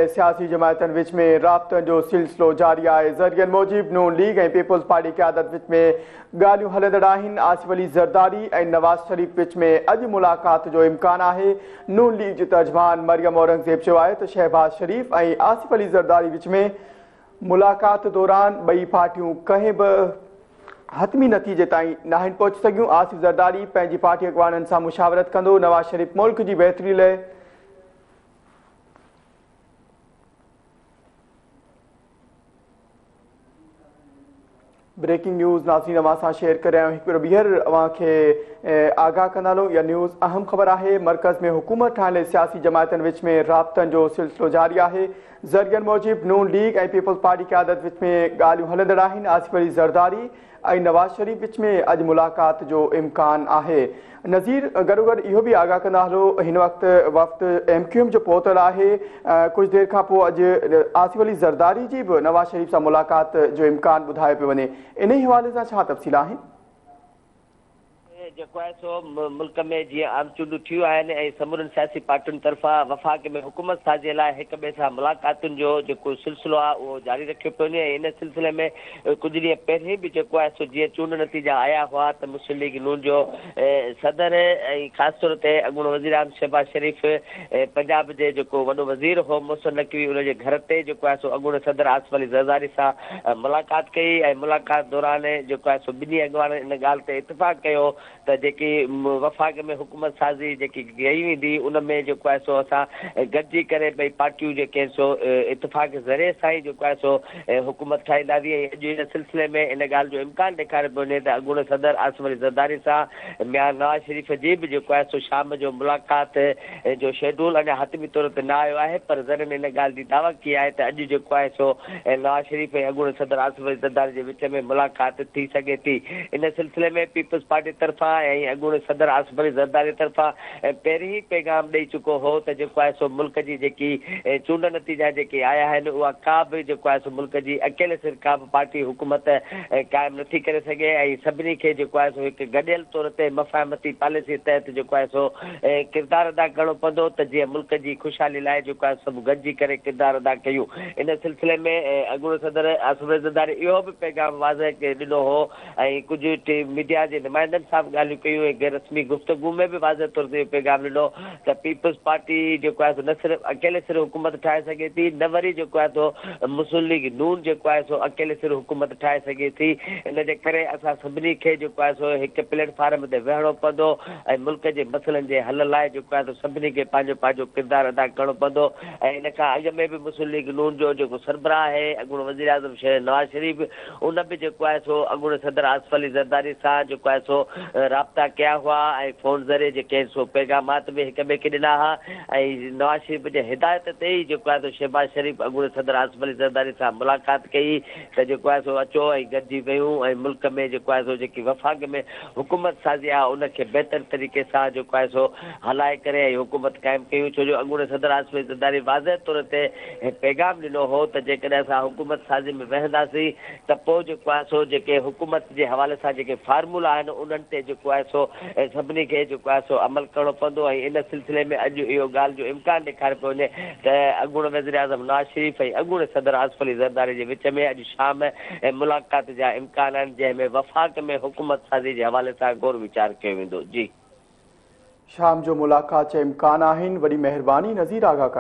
سياسي جماعتن وچ ۾ رابطن جو سلسلو جاري آهي. ذريعن موجب نون ليگ ۽ پيپلز پارٽي قيادت وچ ۾ ڳالهيون هلندڙ آهن. آصف علي زرداري ۽ نواز شريف وچ ۾ اڄ ملاقات جو امڪان آهي. نون ليگ جي ترجمان مريم اورنگزيب چيو آهي ته شهباز شريف ۽ آصف علي زرداري وچ ۾ ملاقات دوران ٻئي پارٽيون ڪنهن به حتمي نتيجي تائين ناهن پهچي سگهيون. آصف زرداري پنهنجي پارٽي اڳواڻن سان مشاورت ڪندو. نواز شريف ملڪ جي بهتري لاء بريڪنگ نيوز ناظرين اوهان سان شيئر ڪري رهيا آهيون هڪ ڀيرو ٻيهر اوهان کي آگاهه ڪندا هلون اها نيوز اهم خبر آهي مرڪز ۾ حڪومت ٺاهڻ لاء سياسي جماعتن وچ ۾ رابطن جو سلسلو جاري آهي ذريعن موجب نون ليگ ۽ پيپلز پارٽي قيادت وچ ۾ ڳالهيون هلندڙ آهن آصف علي زرداري ۽ نواز شريف وچ ۾ اڄ ملاقات جو امڪان آهي. نذير گڏوگڏ اهو به آگاهه ڪندا هلو هن وقت وفد ايم ڪيو ايم جو پهتل آهي ڪجهه دير کان پوء اڄ آصف علي زرداري جي به نواز شريف سان ملاقات جو امڪان ٻڌايو پيو وڃي انهي حوالي سان ڇا تفصيل آهن؟ جيڪو آهي سو ملڪ ۾ جيئن عام چونڊون ٿيون آهن ۽ سمورين سياسي پارٽين طرفان وفاق ۾ حڪومت سازي لاء هڪ ٻئي سان ملاقاتن جو جيڪو سلسلو آهي اهو جاري رکيو پيو وڃي ۽ ان سلسلي ۾ ڪجهه ڏينهن پهرين به جيڪو آهي سو جيئن چونڊ نتيجا آيا هئا ته مسلم ليگ نون جو صدر ۽ خاص طور تي اڳوڻو وزيراعظم شهباز شريف پنجاب جي جيڪو وڏو وزير هو محسن نقوي ان جي گهر تي جيڪو آهي سو اڳوڻي صدر آصف علي زرداري سان ملاقات ڪئي ۽ ملاقات دوران جيڪو آهي سو ٻنهي اڳواڻن ان ڳالهه تي اتفاق ڪيو ته جيڪي وفاق ۾ حڪومت سازي جيڪي ڪئي ويندي ان ۾ جيڪو آهي سو اسان گڏجي ڪري ٻئي پارٽيون جيڪي آهن سو اتفاق ذريعي سان ئي جيڪو آهي سو حڪومت ٺاهينداسين ۽ اڄ ان سلسلي ۾ ان ڳالهه جو امڪان ڏيکاريو پيو وڃي ته اڳوڻي صدر آصف علي زرداري سان ميان نواز شريف جي به جيڪو آهي سو شام جو ملاقات جو شيڊول اڃا حتمي طور تي نه آيو آهي پر ذريعن ان ڳالهه جي دعويٰ ڪئي آهي ته اڄ جيڪو آهي سو نواز شريف ۽ اڳوڻي صدر آصف علي زرداري جي وچ ۾ ملاقات ٿي سگهي ٿي. ان سلسلي ۾ پيپلز پارٽي طرفان ۽ اڳوڻي صدر آصف علي زرداري طرفان پهرين ئي پيغام ڏئي چڪو هو ته جيڪو آهي سو ملڪ جي جيڪي چونڊ نتيجا جيڪي آيا آهن اها ڪا به جيڪو آهي سو ملڪ جي اڪيلي سر ڪا به پارٽي حڪومت قائم نٿي ڪري سگهي ۽ سڀني کي جيڪو آهي سو هڪ گڏيل طور تي مفاهمتي پاليسي تحت جيڪو آهي سو ڪردار ادا ڪرڻو پوندو ته جيئن ملڪ جي خوشحالي لاء جيڪو آهي سڀ گڏجي ڪري ڪردار ادا ڪيون. ان سلسلي ۾ اڳوڻي صدر آصف علي زرداري اهو به پيغام واضح ڏنو هو ۽ ڪجهه ميڊيا جي نمائندن سان به ڳالهيون ڪيون ۽ غير رسمي گفتگو ۾ به واضح طور تي اهو پيغام ڏنو ته پيپلز پارٽي جيڪو آهي سو نه صرف اڪيلي سر حڪومت ٺاهي سگهي ٿي نه وري جيڪو آهي سو مسلم ليگ نون جيڪو آهي سو اڪيلي سر حڪومت ٺاهي سگهي ٿي ان جي ڪري اسان سڀني کي جيڪو آهي سو هڪ پليٽ فارم تي ويهڻو پوندو ۽ ملڪ جي مسئلن جي حل لاء جيڪو آهي سو سڀني کي پنهنجو پنهنجو ڪردار ادا ڪرڻو پوندو ۽ ان کان اڳ ۾ به مسلم ليگ نون جو جيڪو سربراهه آهي اڳوڻو وزيراعظم نواز شريف ان به جيڪو آهي سو اڳوڻي صدر آصف علي زرداري سان جيڪو آهي سو رابطا ڪيا هئا ۽ فون ذريعي جيڪي آهن سو پيغامات به هڪ ٻئي کي ڏنا ها ۽ نواز شريف جي هدايت تي ئي جيڪو آهي سو شهباز شريف اڳوڻي صدر آصف علي زرداري سان ملاقات ڪئي ته جيڪو آهي سو اچو ۽ گڏجي ويهون ۽ ملڪ ۾ جيڪو آهي سو جيڪي وفاق ۾ حڪومت سازي آهي ان کي بهتر طريقي سان جيڪو آهي سو هلائي ڪري ۽ حڪومت قائم ڪيون ڇو جو اڳوڻي صدر آصف علي زرداري واضح طور تي پيغام ڏنو هو ته جيڪڏهن اسان حڪومت سازي ۾ ويهنداسين ته پوء جيڪو آهي سو جيڪي حڪومت جي حوالي سان جيڪي فارمولا آهن انهن تي جيڪو آهي سو سڀني کي جيڪو آهي سو عمل ڪرڻو پوندو ۽ ان سلسلي ۾ اڄ اهو ڳالهه جو امڪان ڏيکاريو پيو وڃي ته اڳوڻو وزيراعظم نواز شريف ۽ اڳوڻي صدر آصف علي زرداري جي وچ ۾ اڄ شام ملاقات جا امڪان آهن جنهن ۾ وفاق ۾ حڪومت سازي جي حوالي سان غور ويچار ڪيو ويندو. جي. شام جو ملاقات جا امڪان آهن وڏي مهرباني نذير آغا ڪرڻ.